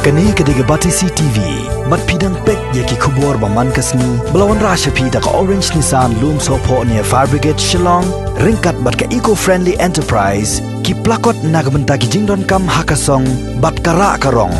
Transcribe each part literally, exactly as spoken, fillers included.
Kane ka dei ka Batesi T V. Bad phi dang peit ïa ki khubor ba man ka sngi ba la wanrah sha phi da ka Orange Nissan Lumsohphoh near Fire Brigade Shillong, ryngkat bad ka Eco Friendly Enterprise, ki plakot na ka bynta ki jingdonkam ha ka song bad ka rah ka rong.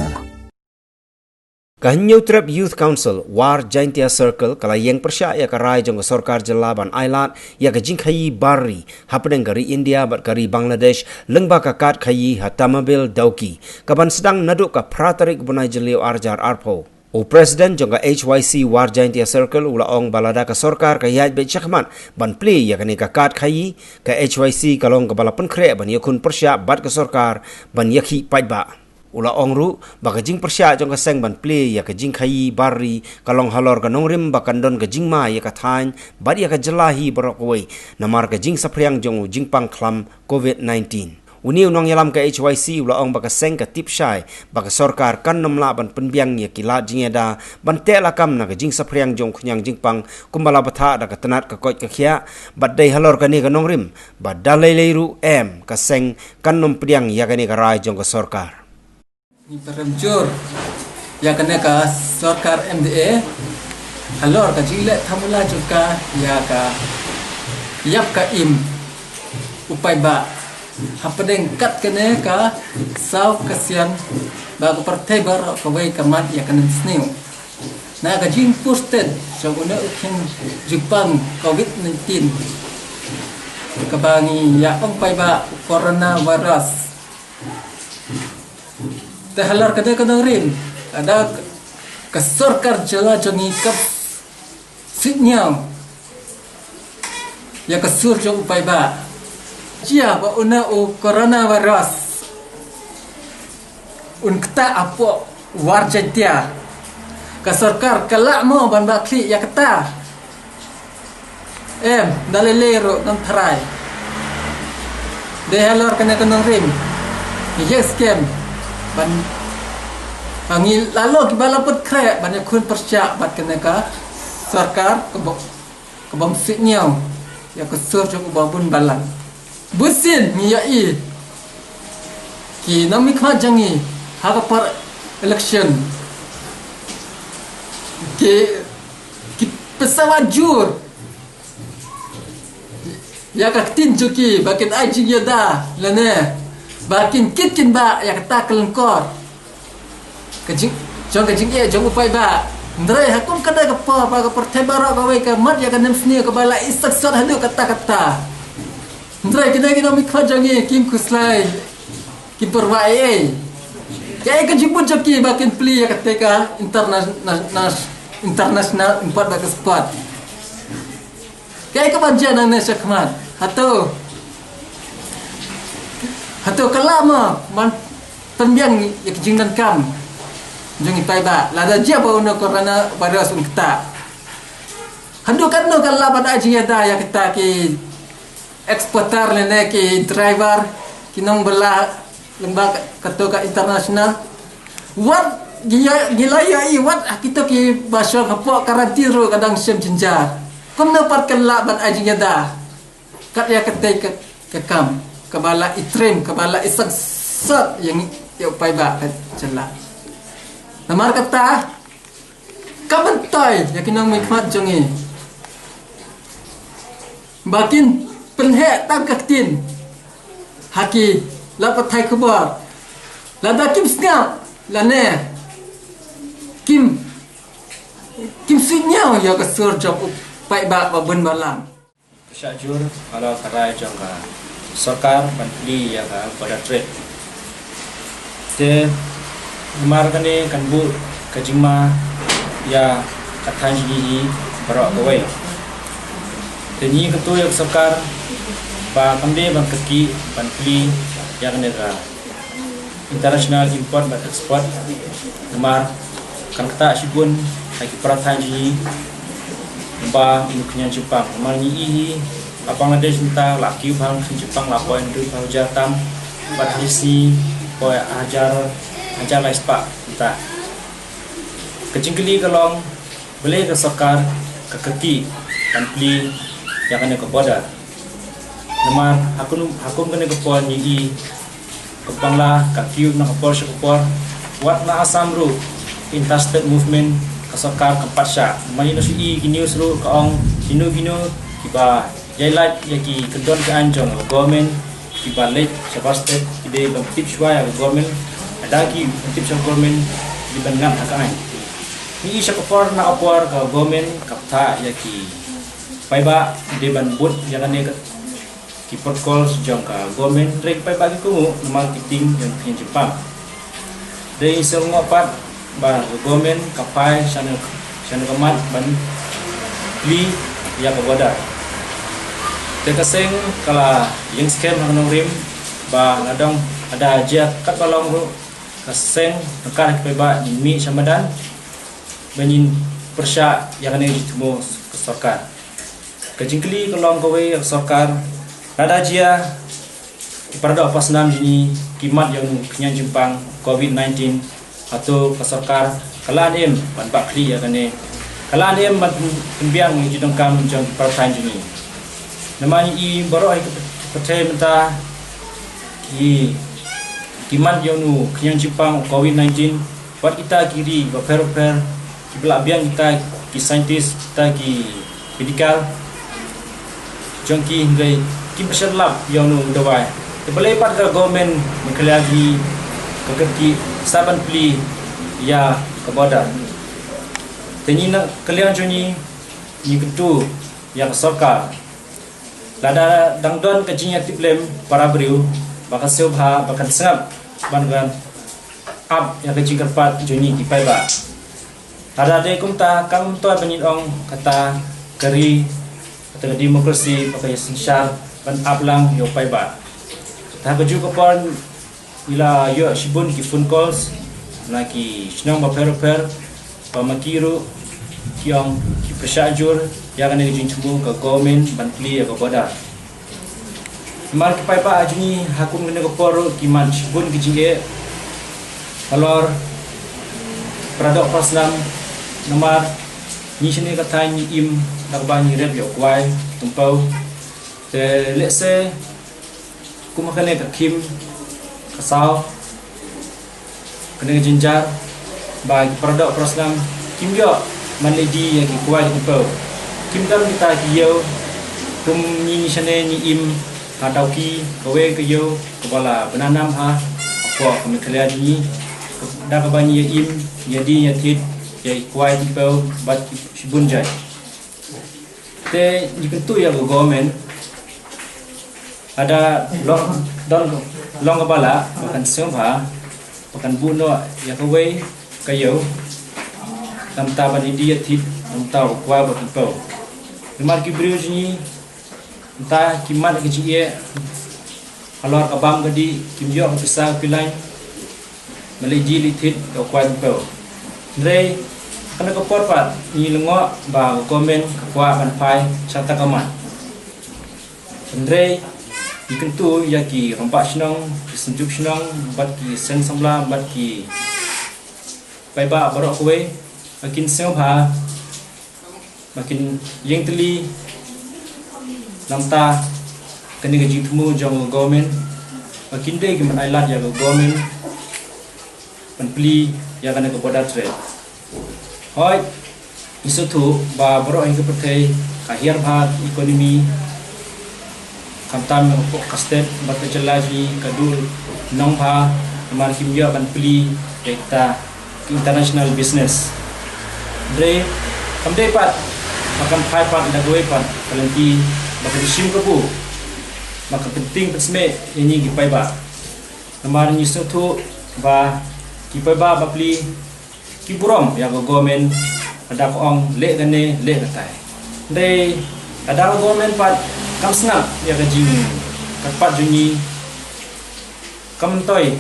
Ka Hynñiewtrep Youth Council, War Jaintia Circle, ka la ïeng pyrshah ïa ka rai jong ka sorkar jylla ban ailad ïa ka jingkhaïi bar ri hapdeng ka ri India bad ka ri Bangladesh, lyngba ka kad khaïi ha Tamabil Dawki, ka ban sdang naduh ka phra tarik bnai Jylliew ar hajar arphew. U President jong ka H Y C War Jaintia Circle u la ong ba lada ka sorkar ka ïaid beit shakhmat ban plie ïa kane ka kad khaïi, ka H Y C ka long kaba la pynkhreh ban ïakhun pyrshah bad ka sorkar ban ïakhih paidbah. U la ong ruh ba ka jingpyrshah jong ka seng ban plie ïa ka jingkhaïi bar ri ka long halor ka nongrim ba kan don ka jingma ïa ka thaiñ bad ïa ka jylla hi baroh kawei, namar ka jingsaphriang jong u jingpang khlam covid nineteen. Une u nongïalam ka H Y C u la ong ba ka seng ka tip shai ba ka sorkar kan nym lah ban pynbiang ïa ki lad jingïada ban teh lakam na ka jingsaphriang jong u khñiang jingpang, kumba la bthah da ka tnat ka koit ka khiah, bad dei halor kane ka nongrim ba da lei lei ruh em ka seng kan nym pdiang ïa kane ka rai jong ka sorkar. Ngi pyrem jur ïa kane ka sorkar M D A halor ka jingleh thamula jong ka ïa ka ïap ka im u paidbah hapdeng kat kane ka saw ka sian ba ka pyrthei baroh kawei ka mad ïa ka nemsniew na ka jingposted jong une u khñiang jingpang covid nineteen, kaba ngi ïa ong paidbah u coronavirus. Te halor kane ka nongrim, lada ka sorkar jylla jong ngi kam suidñiew ïa ka sur jong u paidbah, jia ba une u coronavirus un ktah hapoh War Jaintia, ka sorkar ka lah mo ban bah khlieh ïa kata? Em, da lei lei ruh ngam tharai. Dei halor kane ka nongrim, ngi ïeng skhem ban, ba ngi la long kiba la pynkhreh ban ïakhun pyrshah bad kane ka sorkar kaba, kaba ym suidñiew ïa ka sur jong u babun balang. Bun sien ngi ïohi ki nongmihkhmat jong ngi ha ka por election ki, ki pynsawa jur ïa ka ktien jong ki ba kin ai jingïada lane ba kin kit kin bah ïa kata ka lyngkor ka jing, jong ka jingeh jong u paidbah. Hynrei ha kum kane ka por ba ka pyrthei baroh kawei ka mad ïa ka nemsniew kaba la isaksot haduh katta katta. Hynrei kine ki nongmihkhmat jong ngi kim khuslai, kim pyrwa ei ei. Kaei ka jingmut jong ki ba kin plie ïa kata ka interna-, na-, na-, international import bad export? Kaei kaban jia nangne shakhmat? Hato, hato ka lah mo ban pynbiang ïa ka jingdonkam jong i paidbah lada jia ba une u coronavirus un ktah? Haduh katno ka lah ban ai jingïada ïa kita ki exporter lane ki driver, ki nongbylla lyngba ka, kato ka international? Wat ngi ïa, ngi la ïohi wat ha kito kiba shong hapoh quarantine ruh ka dang shem jynjar. Kumno pat ka lah ban ai jingïada kat ïa katei ka, ka kam kaba la i trei, kaba la i sangsot ïa ngi, ïa u paidbah ka jylla? Namar kata, ka myntoi ïa ki nongmihkhmat jong ngi ba kin pynheh tang ka ktien ha ki lad pathai khubor. Lada kim sngap lane kim, kim suidñiew ïa ka sur jong u paidbah babun balang. Pyrshah jur halor ka rai jong ka sorkar ban plie ïa ka border trade. Te namar kane kan buh ka jingma ïa ka thaiñ jong ngi baroh kawei. Te ngi kyntu ïa ka sorkar ba kam dei ban kyrkieh ban plie ïa kane ka international import bad export. Namar kan ktah shibun ha ki para thaiñ jong ngi ba une u khñiang jingpang. Namar ngi i hi ha Bangladesh mynta la kiew bha une u khñiang jingpang, la poi hynriew phew hajar tam, bad ha Khasi poi hajar, hajar lai spah mynta. Ka jingkylli ka long, balei ka sorkar ka kyrkieh ban plie ïa kane ka border? Namar ha kum, ha kum kane ka por ngi i ka Bangla ka kiew na ka por sha ka por. Wat na Assam ruh, interstate movement ka sorkar kam pat shah. Mynta ngi shu i ki news ruh ka ong kino kino kiba ïai lait ïa ki kyndon ki aiñ jong ka government kiba leit shabar state ki dei ban tip shuwa ïa ka government. Lada kim tip shuwa government ki dei ban ngat ha ka aiñ. Ngi i sha ka por na ka por ka government ka bthah ïa ki paidbah dei ban bud ïa kane ka ki protocol jong ka government, hynrei ki paidbah ki kohnguh namar ki tieng jong ki jingpang. Hynrei ngi sngew pat ba ka government ka phai shane shane ka mat ban plie ïa ka border. Te ka seng ka la ïeng skhem ha ka nongrim ba la dang ada jia katba long ruh ka seng ka kar ki paidbah ngin mih sha madan ba ngin pyrshah ïa kane ka jingthmu ka sorkar. Ka jingkylli ka long kawei ïa ka sorkar, lada jia ki paradoh parsnam jong ngi ki mad ïa une u khñiang jingpang covid nineteen, hato ka sorkar ka la im ban bah khlieh ïa kane, ka la im ban pynbiang ïa ki jingdonkam jong ki para thaiñ jong ngi? Namar ngi i baroh hi ka pyrthei mynta ki ki mad ïa une u khñiang jingpang covid nineteen. Wat kita ki ri bapher bapher kiba la biang kita ki scientist, kita ki medical jong ki, hynrei kim pat shah lap ïa une u dawai. Te balei pat ka government Meghalaya ngi ka kyrkieh sa ban plie ïa ka border? Te ngi na ka liang jong ngi ngi kyntu ïa ka sorkar, lada dang don ka jingïatiplem para briew ba ka sngewbha ba kan sngap ban kan ap ïa ka jingkyrpad jong ngi ki paidbah. Lada dei kumta kam myntoi ba ngin ong kata ka ri, kata ka democracy ba ka ïasynshar ban ap lang ïa u paidbah. Te ha kajuh ka por ngi la ïoh shibun ki phone calls na ki shnong bapher bapher ba ma ki ruh ki ong ki pyrshah jur ïa kane ka jingthmu ka government ban plie ïa ka border. Namar ki paidbah jong ngi ha kum kane ka por ruh ki mad shibun ki jingeh halor paradoh parsnam, namar ngi shane ka thaiñ ngi im da kaba ngi rep ïa u kwai tympew. Te lehse kum ha kane ka khim ka saw, kane ka jynjar ba ki paradoh parasnam kim ïoh ban leit die ïa ki kwai ki tympew. Kim don kita ki ïew, kum ngi shane ngi im ha Dawki, kawei ka ïew kaba la bna nam ha hapoh ka Meghalaya jong ngi, da kaba ngi ïa im, ïa die ïa thied ïa ki kwai tympew bad ki shibun jait. Te ngi kyntu ïa ka government, lada long, don, long kaba lah ba kan sngewbha ba kan buh noh ïa kawei ka ïew, namar ban ïa die ïa thied namar u kwai bad u tympew. Namar ki briew jong ngi mynta ki mad ïa ka jingeh halor ka bam ka dih, kim ïoh ka pisa ka pilain ban leit die leit thied ïa u kwai tympew. Hynrei ha kane ka por pat ngi lyngngoh ba ka government ka kwah ban phai sha kata ka mat. Hynrei ngi kyntu ïa ki rangbah shnong, ki synjuk shnong bad ki seng samla bad ki paidbah baroh kawei ba kin sngewbha ba kin ïeng tylli namar kane ka jingthmu jong ka government, ba kin dei ki ban ai lad ïa ka government ban plie ïa kane ka border trade. Hooid, ngi sngewthuh ba baroh hi ka pyrthei ka hiar bha ka economy, khamtam hapoh ka state bad ka jylla jong ngi ka dul nong bha namar kim ïoh ban plie ïa kita ki international business. Hynrei kam dei pat ba kan phai pat da kawei pat ka lynti ba kan shim kabu, ba kan pyntieng pynsmeh ïa ngi ki paidbah. Namar ngi sngewthuh ba ki paidbah bapli ki burom ïa ka government, lada ka ong leh kane leh katai. Hynrei lada ka government pat kam sngap ïa ka jingkyrpad jong ngi, kam myntoi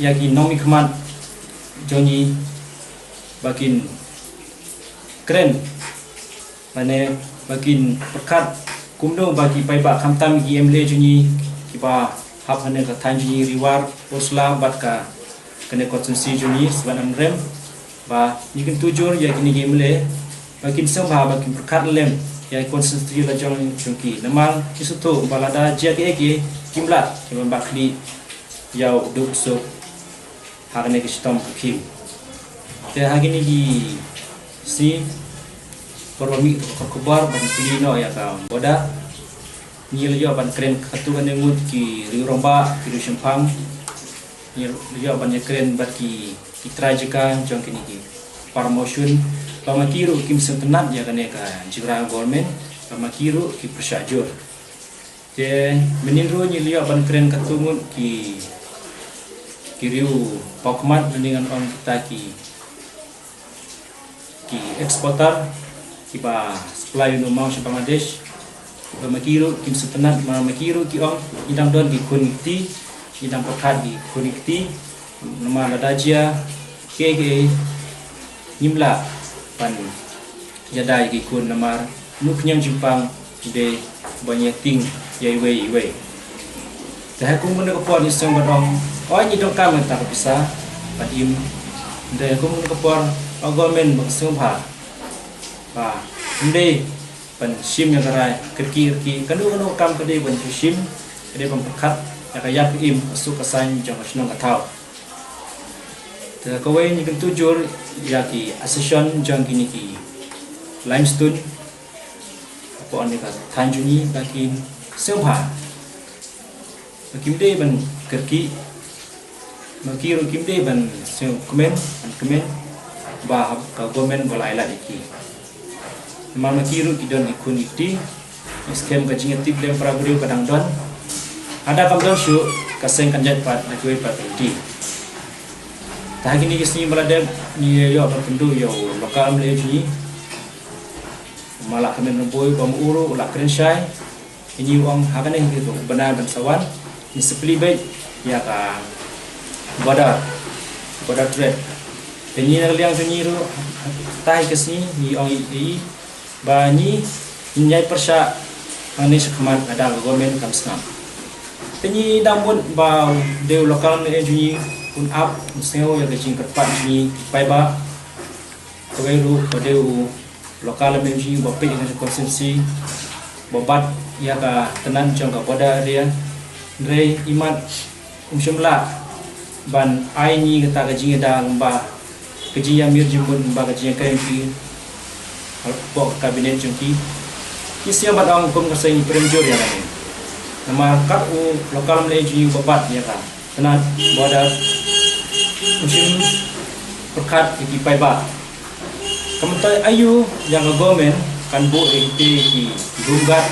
ïa ki nongmihkhmat jong ngi ba kin kren, lane ba kin pyrkhat kumno ba ki paidbah, khamtam ki M L A jong ngi kiba hap ha kane ka thaiñ jong ngi, Ri War, Pynursla bad ka kane constituency jong ngi, Sibanarmrem, ba ngi kyntu jur ïa kine ki M L A ba kin sngewbha ba kin pyrkhat lem ïa ki constituency la jong jong ki. Namar ngi sngewthuh ba lada jia kiei kiei kim lah ki ban bah khlieh ïa u duk u suk ha kane ka shitom ka khim. Te ha kine ki sngi por ba mih ka khubor ban plie noh ïa ka border, ngi la ïoh ban kren katto katne ngut ki riew rangbah, ki riew shemphang, ngi la ïoh ban ïakren bad ki, ki trai jaka jong kine ki para mawshun, ba ma ki ruh kim sngewtynnat ïa kane ka jingrwai government, ba ma ki ruh ki pyrshah jur. Te mynhynnin ruh ngi la ïoh ban kren katto ngut ki, ki riew pawkhmat, lane ngan ong kita ki, ki exporter kiba supply ïa u maw sha Bangladesh, ba ma ki ruh kim sngewtynnat, ma, ma ki ruh ki ong ngi dang don ki khun ki kti, ngi dang pyrkhat ki khun ki kti. Namar lada jia kiei kiei ngim lah ban ïada ïa ki khun, namar u khñiang jingpang u dei ban ïating ïa iwei iwei. Te ha kum kane ka por ngi sngew ban ong, oi, ngi donkam ïa kata ka pisa ban im. Te ha kum kane ka por, oi, government ba ka sngewbha ba ym dei ban shim ïa ka rai kyrkieh kyrkieh, kano kano ka kam ka dei ban shim, ka dei ban pyrkhat ïa ka ïap ka im, ka suk ka saiñ jong ka shnong ka thaw. Te kawei, ngi kyntu jur ïa ki association jong kine ki limestone hapoh kane ka thaiñ jong ngi, ba kin sngewbha ba kim dei ban kyrkieh, ba ki ruh kim dei ban sngewkmen, ban kmen ba ka government ba la ai lad ïa ki. Namar ma ki ruh ki don ki khun ki kti, skhem ka jingïatiplem para briew ka dang don. Lada kam don shuh, ka seng kan jait pat na kiwei pat ka lynti. Te ha kine ki sngi ba la dep ngi ïoh ban kynduh ïa u local M L A jong ngi, u Malakmen Rymbui, ba ma u ruh u la kren shai ïa ngi, u ong ha kane ka bnai ban sa wan ngin sa plie beit ïa ka border, border trade. Te ngi na ka liang jong ngi ruh, ha kata ka sngi ngi ong ïa i ba ngi ngin ïai pyrshah hangne shakhmat lada ka government kam sngap. Te ngi dang mut ba u dei u local M L A jong ngi un ap, un sngew ïa ka jingkyrpad jong ngi ki paidbah. Kawei ruh ba dei u local M L A jong ngi ba peit ïa ka constituency, ba bat ïa ka tnat jong ka border area. Hynrei imat um shym lah ban ai ngi kata ka jingïada lyngba ka jingïamir jingmut, lyngba ka jingïakren ki hapoh ka cabinet jong ki. Ngi sngew ban ong kum ka seng ngi prem jur ïa kane. Namar kat u local M L A jong ngi uba bat ïa ka tnat border, um shym pyrkhat ïa ki paidbah. Ka myntoi aïu ïa ka government kan buh ïa kitei ki home guard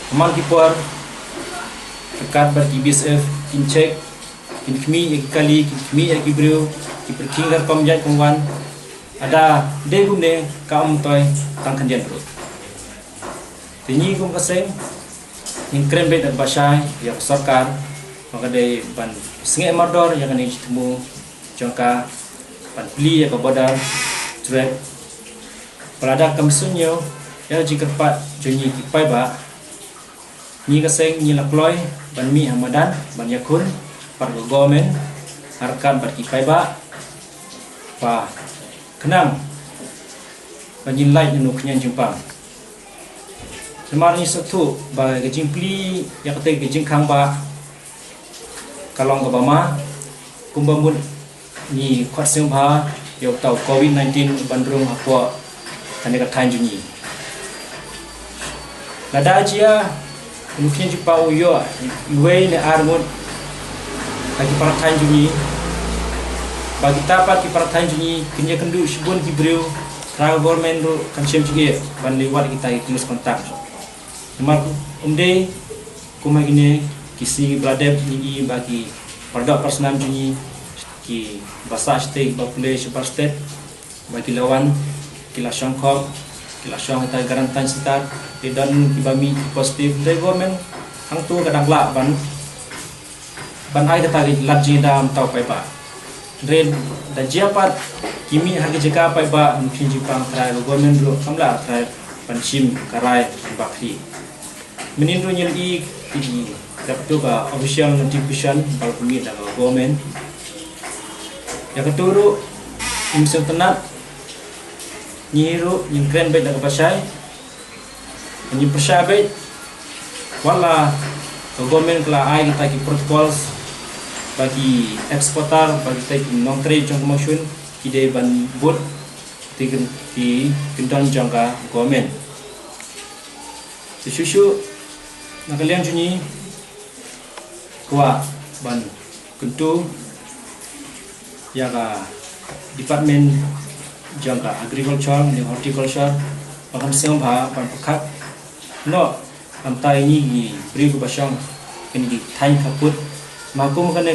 ha man ki por, ryngkat bad ki B S F, kin check, kin khmih ïa ki kali, kin khmih ïa ki briew, ki pyrkhing ka rukom ïaid rukom wan. Lada dei kumne, kam myntoi tang khyndiat ruh. Te ngi kum ka seng ngin kren beit da kaba shai ïa ka sorkar, ba ka dei ban sngewmardor ïa kane ka jingthmu jong ka ban plie ïa ka border trade. Ba lada kam sngewthuh ïa ka jingkyrpad jong ngi ki paidbah, ngi ka seng ngi la kloi ban mih ha madan ban ïakhun bad ka government, ha ryngkat bad ki paidbah, ba khnang ba ngin lait na u khñiang jingpang. Namar ngi sngewthuh ba ka jingplie ïa kata ka jingkhang ba ka long kaba ma, kumba mut ngi khot sngewbha ïa uta u covid nineteen ban rung hapoh kane ka thaiñ jong ngi. Lada jia u khñiang jingpang u ïoh iwei ne ar ngut ha ki para thaiñ jong ngi, ba kita pat ki para thaiñ jong ngi kin ïakynduh shibun ki briew, trai ka government ruh kan shem jingeh ban leit wad kita ki close contact. Namar um dei kum ha kine ki sngi ba la dep, ngi i ba ki para doh para snam jong ngi kiba sah shatei, kiba pule shabar stet, ba ki la wan, ki la shong khop, ki la shong ha ita ki quarantine center, ki don kiba mih ki positive. Hynrei government hangto ka dang lah ban, ban ai kata ka lad jingïada mynta u paidbah. Hynrei da jia pat ki mih ha ki jaka paidbah, u khñiang jingpang, trai ka government ruh kam lah trai ban shim ka rai ban bakri. Mynhynnin ruh ngi la i ki, ki, katto ka official notification ba la pynmih da ka government. Ïa katto ruh ngim sngewtynnat, ngi ruh ngin kren beit da kaba shai, ngin pyrshah beit, wat la ka government ka la ai kita ki protocols ba ki exporter, ba kita ki nongtrei jong ka mawshun, ki dei ban bud ki kyndon jong ka government. Te shuh shuh na ka liang jong ngi kwah ban kyntu ïa ka department jong ka agriculture ne horticulture ba kan sngewbha ban pyrkhat noh, namta ïa ngi ki briew kiba shong ha kine ki thaiñ khappud. Ma kum kane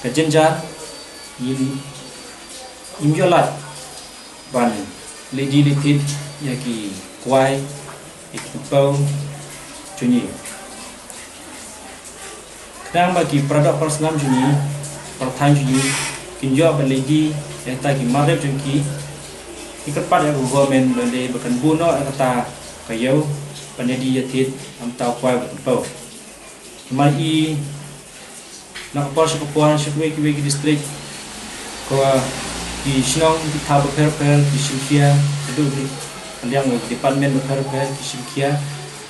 ka jynjar, ngim ïoh lad ban leit die leit thied ïa ki kwai, ïa ki tympew jong ngi. Khnang ba ki para doh para snam jong ngi, para thaiñ jong ngi, kin ïoh ban leit die ïa kita ki mar rep jong ki, ngi kyrpad ïa ka government ban dei ba kan buh noh ïa kata ka ïew ban ïa die ïa thied ïa kita u kwai bad tympew. Namar i na ka por sha ka por sha kiwei kiwei ki district, ko ki shnong ki thaw bapher bapher ki shim khia, haduh ki liang ki department bapher bapher ki shim khia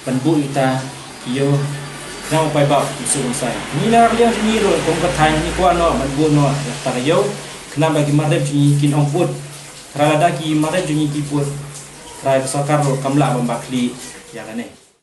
ban buh ïa kita ki ïew khnang ba paidbah kin suk ban sai. Ngi na ka liang jong ngi ruh kum ka thaiñ ngi kwah noh ban buh noh ïa kata ka ïew khnang ba ki mar rep jong ngi kin ym pud. Trai lada ki mar rep jong ngi ki pud, trai ka sorkar ruh kam lah ban bakhlieh ïa kane.